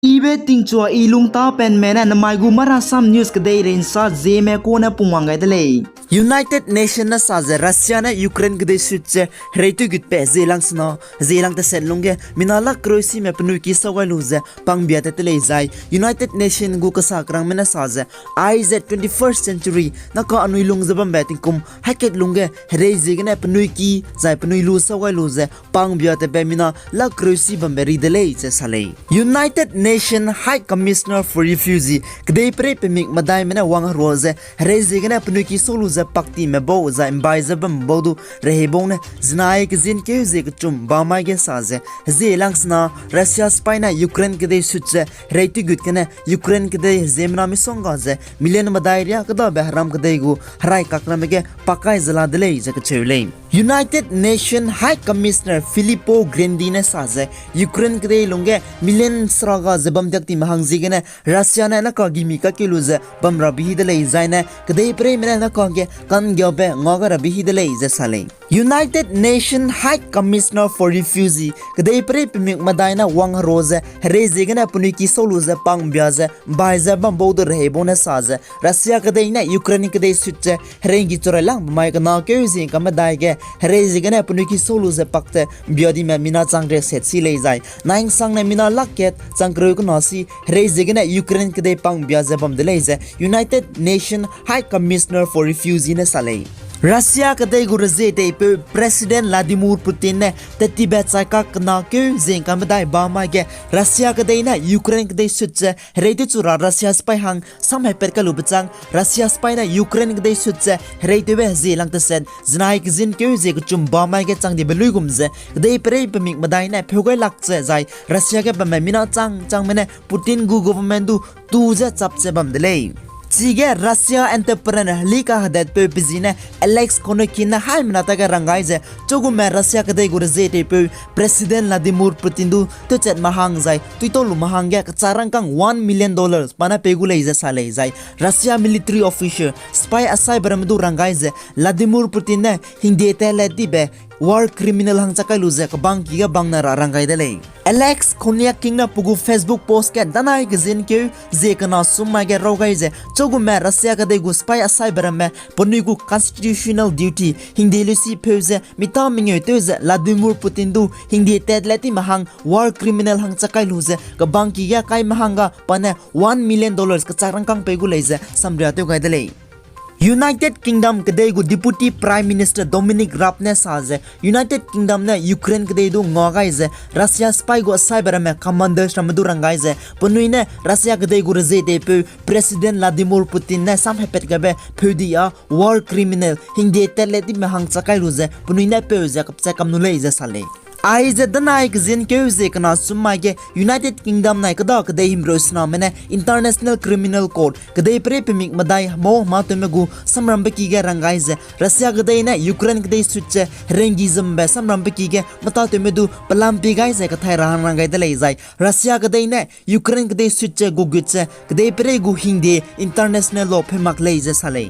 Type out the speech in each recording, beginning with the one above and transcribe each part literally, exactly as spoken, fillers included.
Ibe tingchua i lungtapenme ne namai gu Marasam News kedeirei nsa zieme kune pungwang gai de lei. United Nation ne sa ze Russia ne Ukraine kedei sut ze hereitewgutbe zielang sena, zielang teset lungge mina lak kereu sime penui ki sau gai lu ze pangbia tat te lei zai United Nation gu kesa kerangme ne sa ze, aize twenty-first century naka anui lung ze bambe tingkum haikat lungge herei ziegene penui ki zai penui lu sau gai lu ze pangbia tatbe mina lak kereu si bambe ri de lei ze sa lei. United Nation High Commissioner for Refugee kedeiperei pemik medaime ne wangherua ze herei ziegene penui ki sau lu ze paktime bau zai mbai ze bambe bau du rehei bau ne zinai kezin keu zie kechum bamai ge sa ze, hezielang sena Russia sipai ne Ukraine kedei sut ze hereitewgut gene Ukraine kedei heziemena misongga ze million medai riâ kêdabe heram kedei gu herai kak ramme ge pakai ze la de lei ze kacheu lei. United Nation High Commissioner Filippo Grandi ne sa ze, Ukraine kedei lungge million seraga ze bam diak time hang ziegene Russia ne naka gimi kakeu lu ze bam rabe hi de lei zaine kedeipereime ne naka ge ka'nggiabe ngau gai rabe hi de lei ze sa lei. United Nation High Commissioner for Refugee kedeiperei pemik medai ne wangherua ze herei ziegene penui ki sau lu ze pangbia ze mbai ze bam bau du rehei bau ne sa ze, Russia kedei ne Ukraine kedei sut ze herei nggi chu railangbe mai kena keu zie ka medai ge herei ziegene penui ki sau lu ze pak ze mbia dime mina chang riak set si lei zai nai'nsangne mina lak kat chang kereu kena si herei ziegene Ukraine kedei pangbia ze bam de lei ze United Nation High Commissioner for Refugee ne sa lei. Russia kedei gu rezie teipeu President Vladimir Putin ne tettibe chai kak kena keu zie ka medai bamai ge Russia kedei ne Ukraine kedei sut ze hereitewchu ra Russia sipai hang samhaipat kai lube chang Russia sipai ne Ukraine kedei sut ze hereitewbe zielang teset zinai kezin keu zie kechum bamai ge chang dibe luigum ze kedeiperei pemik medai ne pheu gai lak ze zai Russia ge bamme mina chang changme ne Putin gu government du tu ze chap ze bam de lei. Chige Russia entrepreneur heli kahedatpeu pe zi ne Alex Konecki ne haimena tage rang gai ze, chugume Russia kedei gu rezie teipeu President Vladimir Putin du tewchat mahang zai tuitau lu mahang ge kechak rangkâng one million dollars pa ne pei gu lei ze sa lei zai Russia military officer sipai asaibe ramme du rang gai ze Vladimir Putin ne hingde tat let dibe war criminal hang chak kai lu ze kebangki ge bang ne ra rang gai de lei. Alex Konecki ne pe gu Facebook post ge danai kezin keu zie kena sum mai ge raw gai ze, chugume Russia kedei gu sipai asaibe ramme penui gu constitutional duty hingde leusi pheu ze mi ta mengeu tew ze Vladimir Putin du hingde tat let time hang war criminal hang chak kai lu ze kebangki ge kai mahang ga pa ne one million dollars kechak rangkâng pei gu lei ze samria tew gai de lei. United Kingdom kedei gu Deputy Prime Minister Dominic Raab ne sa ze, United Kingdom ne Ukraine kedei du ngua gai ze, Russia sipai gu asaibe ramme commanders ramme du rang gai ze, penui ne Russia kedei gu rezie teipeu President Vladimir Putin ne samhaipat gabe pheu di â war criminal hingde tat let time hang chak kai lu ze penui ne peu ze kapchai kam nu lei ze sa lei. Aize danai kezin keu zie kena sum mai ge United Kingdom nai keda kedei himreu sename ne International Criminal Court kedeiperei pemik medai hemau hematewme gu samrambe ki ge rang gai ze, Russia kedei ne Ukraine kedei sut ze herei nggi ze bambe samrambe ki ge metatewme du pelam pi gai ze kathai ra hang rang gai de lei zai, Russia kedei ne Ukraine kedei sut ze gugut ze kedeiperei gu hingde international law pheu mak lei ze sa lei.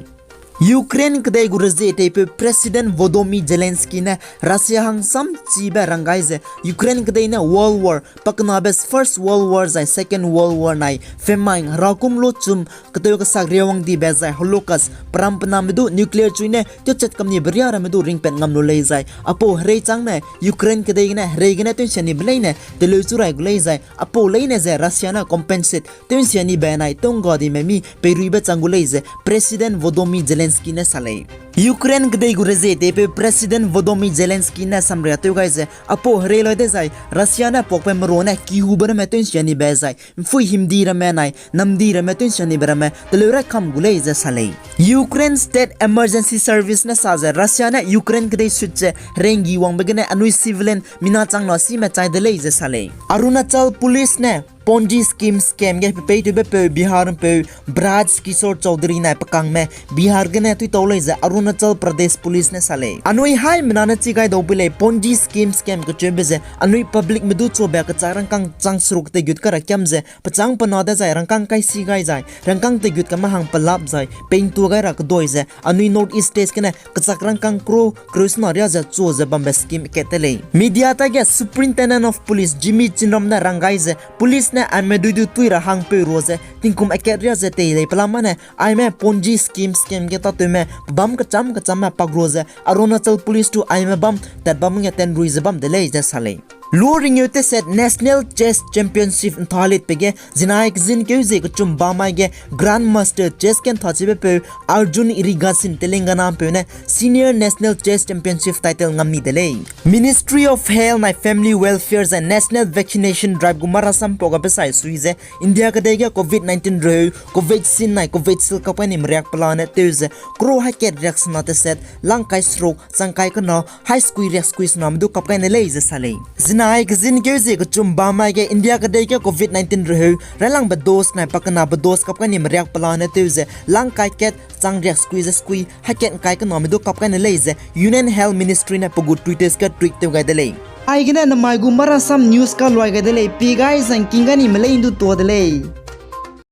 Ukraine kedei gu rezie teipeu President Volodymyr Zelensky ne Russia hang samchibe rang gai ze, Ukraine kedei ne World War, pakenabe First World War zai Second World War nai famine, herakum lochum, ketew kesak riawang dibe zai Holocaust, peram pename du nuclear chui ne tewchat kam nibe riâ ramme du ringpat ngam lu lei zai, apau herei châng ne Ukraine kedei gene herei gene tewnsia nibe leine teleu chu rai gu lei zai, apau leine ze Russia ne compensate tewnsia nibe nai tewngga dime mi peiruibe chang gu lei ze President Volodymyr Zelensky ne sa lei. Ukraine kedei gu rezie teipeu President Volodymyr Zelensky ne samria tew gai ze, apau herei lai dezai Russia ne puakbe merua ne kihube ramme tewnsia nibe zai, mpui himdi ramme nai namdi ramme tewnsia nibe ramme teleu rai kam gu lei ze sa lei. Ukraine State Emergency Service ne sa ze Russia ne Ukraine kedei sut ze herei nggi wangbe gene anui civilian mina chang na sime chai de lei ze sa lei. Arunachal Police ne Ponzi scheme scam ge pepeitewbe peu Bihar ’mpeu Braj Kishore Chaudhary nai pe kangme Bihar gene tuitau lei ze Arunachal Pradesh Police ne sa lei. Anui haimena ne chi gai dau bui lei Ponzi scheme scam kecheube ze anui publicme du chuabe kechak rangkâng chang seruk teigut kai ra kiam ze pechâng pena dezai rangkâng kai si gai zai rangkâng teigut kame hang pelap zai peintua gai ra kedui ze anui North East States gene kechak rangkâng crore kereu sena riâ ze chua ze bambe scheme kat te lei. Media tage Superintendent of Police Jimmy Chinram ne rang gai ze police ne aime duidu tui ra hangpeu ru ze tingkum akat ria ze tei lei pelame ne aime Ponzi scheme scam ge tatewme pebâm kecham kechamme pak ru ze Arunachal Police tu aime bam tat bam ge tenrui ze bam de lei ze sa lei. Lu ringeu teset National Chess Championship ntha litbe ge zinai kezin keu ze kechum bamai ge Grandmaster Chess ge nthachibe peu Arjun Irigasin Telangana peu ne Senior National Chess Championship title ngam ni de lei. Ministry of Health nai Family Welfare zai National Vaccination Drive gu marasam pau gabe sai sui ze India kedei ge Covid nineteen reheu Covaxin nai Covishield kap kai ni meriak pelane tew ze crore haikat riak sena teset lang kai seruk chang kai kena hai sekui riak sekui sename du kap kai ne lei ze sa lei. Zinai kezin keu ze kechum bamai ge India kedei ge Covid nineteen reheu railangbe dose nai pakenabe dose kap kai ni meriak pelane tew ze lang kai kat chang riak sekui ze sekui haikat kai kename du kap kai ne lei ze Union Health Ministry ne pe gu Twitter ge tweet tew gai de lei. Aigene namai gu marasam news kaluai gai de lei, pi gai zang king gai ni me lei ndu tua de lei.